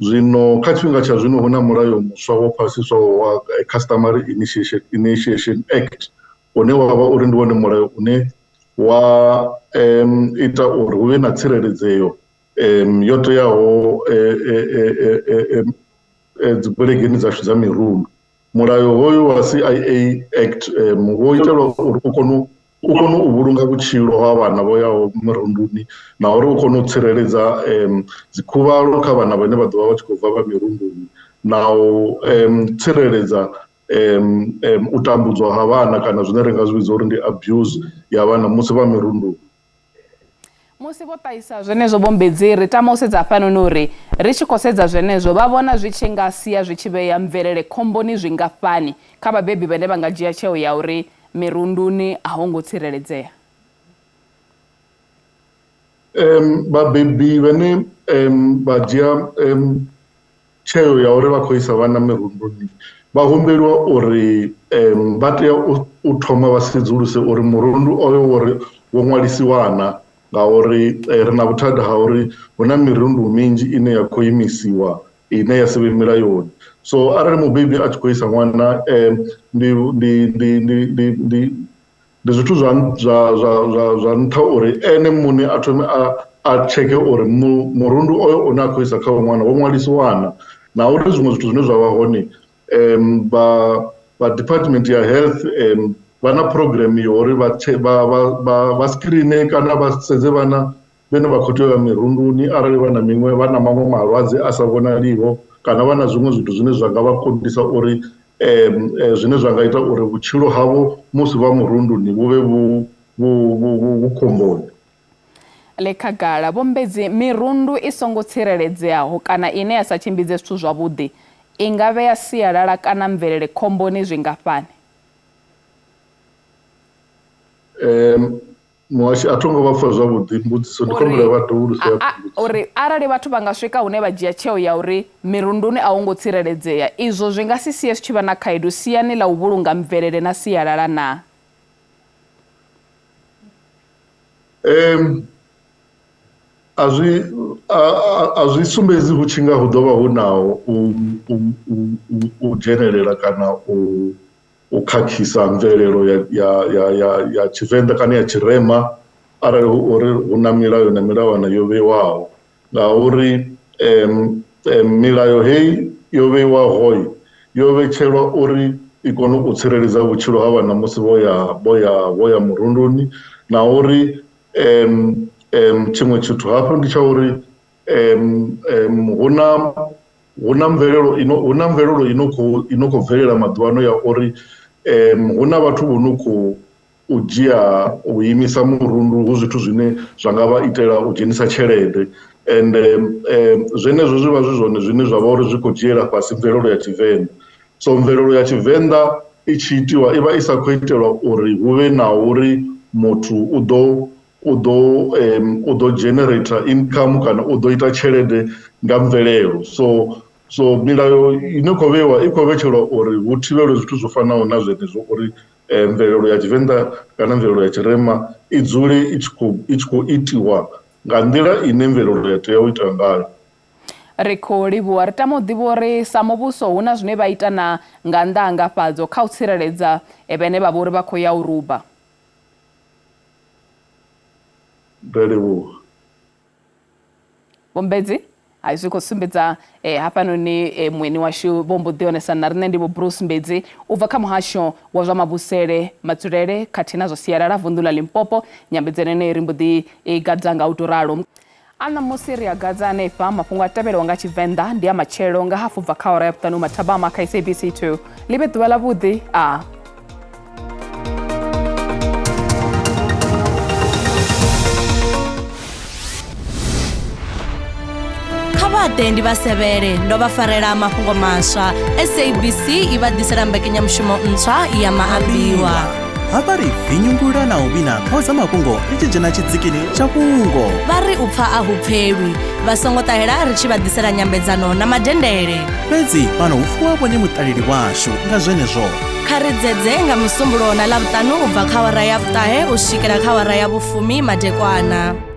zwino kha tshifhinga tsha zwino hu na mulayo muswa wo phasiswaho wa eh, customary initiation, initiation act une wa vha uri ndi wone mulayo une wa um, ita uri hu vhe na tsireledzeo um, yo teaho eh, eh, eh, dzibulegeni dzashu dza mirundu Mulayo hoyu wa CIA Act um, wo itelwa uri u kone u kone u vhulunga vhutshilo ha vhana vho yaho mirunduni na uri u kone u tsireledza um, dzikhuvhalo kha vhana vhane vha ḓo vha vha tshi khou bva vha mirunduni na u um, tsireledza um, um, u tambudzwa ha vhana kana zwine ri nga zwi vhidza uri ndi abuse ya vhana musi vha mirunduni. Musi vho ṱahisa zwenezwo Vho Mbedzi, ri tama u sedza hafhanoni uri ri tshi khou sedza zwenezwo vha vhona zwi tshi nga sia zwi tshi vhea mvelele khomboni zwingafhani kha vhabebi vhane vha nga dzhia tsheo ya uri mirunduni a ho ngo tsireledzea? Um, vhabebi vhane um, vha dzhia um, tsheo ya uri vha khou isa vhana mirunduni vha humbeliwa uri um, vha tea u thoma vha sedzuluse uri murundu oyo wori wo ṅwalisiwa na ngauri eh, ri na vhuthada ha uri hu na mirundu minzhi ine ya khou imisiwa ine ya si vhe milayoni so arali mubebi a tshi khou isa ṅwana um, ndi, ndi, ndi, ndi, ndi, ndi Ndi zwithu zwa zwa zwa zwa zwa nṱha uri ene muṋe a thome a a tsheke uri mu, murundu oyo une a khou isa khawo ṅwana wo ṅwalisiwa na, na uri zwiṅwe zwithu zwine zwa vha hone um, vha vha department ya health um, Vha na program ya uri vha vha vha vha screen kana vha sedze vhana vhane vha khou tea u ya mirunduni arali vha na miṅwe vha na maṅwe malwadze a sa vhonaliho kana vha na zwiṅwe zwithu zwine zwa nga vha kundisa uri zwine zwa nga ita uri vhutshilo havho musi vha murunduni vhu vhe vhu vhu khomboni. Ḽi khagala, Vho Mbedzi, mirundu i songo tsireledzeaho kana ine ya sa tshimbidze zwithu zwavhuḓi i nga vhea sialala kana mvelele khomboni zwingafhani? Muhashi, a tho ngo vha pfa zwavhuḓi mbudziso, ndi khou humbela vha dovholose mbudziso. Uri arali vhathu vha nga swika hune vha dzhia tsheo ya uri mirunduni a ho ngo tsireledzea, izwo zwi nga si sie zwi tshi vha na khaedu siani ḽa u vhulunga mvelele na sialala naa? A zwi a zwi sumbedzi hu tshi nga hu ḓo vha hu na u dzhenelela kana u khakhisa mvelelo ya ya ya ya ya Tshivenḓa kana ya Tshirema arali hu uri hu na milayo na milawana yo vheiwaho ngauri milayo heyi yo vheiwaho yo vhetshelwa uri i kone u tsireledza vhutshilo ha vhana musi vho ya vho ya vho ya murunduni na uri tshiṅwe tshithu hafhu ndi tsha uri hu na hu na mvelelo ino hu na mvelelo ino khou ino khou bvelela maḓuvha ya uri hu na vhathu vho no khou u dzhia u imisa murundu hu zwithu zwine zwa nga vha itela u dzhenisa tshelede ende zwenezwo zwi vha zwi zwone zwine zwa vha uri zwi khou dzhiela fhasi mvelelo ya Tshivenḓa. So mvelelo ya Tshivenḓa i tshi itiwa i vha i sa khou itelwa uri hu vhe na uri muthu u ḓo u ḓo u ḓo generator income kana u ḓo ita tshelede nga mvelelo. So milayo ine khou vheiwa i khou vhetshelwa uri hu thivhelwe zwithu zwo fanaho na zwenezwo uri mvelelo ya Tshivenḓa kana mvelelo ya Tshirema i dzule i tshi khou itiwa nga nḓila ine mvelelo ya tea u ita ngayo. Ri khou livhuwa. Ri tama u ḓivha uri sa muvhuso hu na zwine vha ita na nga nnḓa ha ngafhadzo kha u tsireledza vhene vha vha uri vha khou ya u ruba. Ndo livhuwa. Vho Mbedzi, hai zwi khou sumbedza hafhanoni mueni washu vho mbo ḓi onesa na riṋe ndi Vho Bruce Mbedzi u bva kha muhasho wa zwa mavhusele, madzulele khathihi na zwa sialala vunḓu ḽa Limpopo. Nyambedzano yeneyi ri mbo ḓi i gadza nga u tou ralo. A ṋamusi ri a gadza hanefha mafhungo a tevhelaho nga Tshivenḓa ndi a matshelo nga hafu bva kha awara ya vhuṱanu mathabama kha SABC 2. Ḽi vhe ḓuvha ḽavhuḓi a. Kha vha ḓe ndi vha sevhele ndo vha farela mafhungo maswa. SABC i vha ḓisela mbekanyamushumo ntswa ya maambiwa. Hafha ri vinyungula na u vhina ṱhoho dza mafhungo ri tshi dzhena tshidzikini tsha fhungo. Vha ri u pfa a hu pfelwi. Vha songo ṱahela ri tshi vha ḓisela nyambedzano na madendele. Fhedzi fhano hu fuwa vhone muṱaleli washu, nga zwenezwo. Kha ri dzedze nga Musumbulowo na Ḽavhuṱanu u bva kha awara ya vhuṱahe u swikela kha awara ya vhufumi madekwana.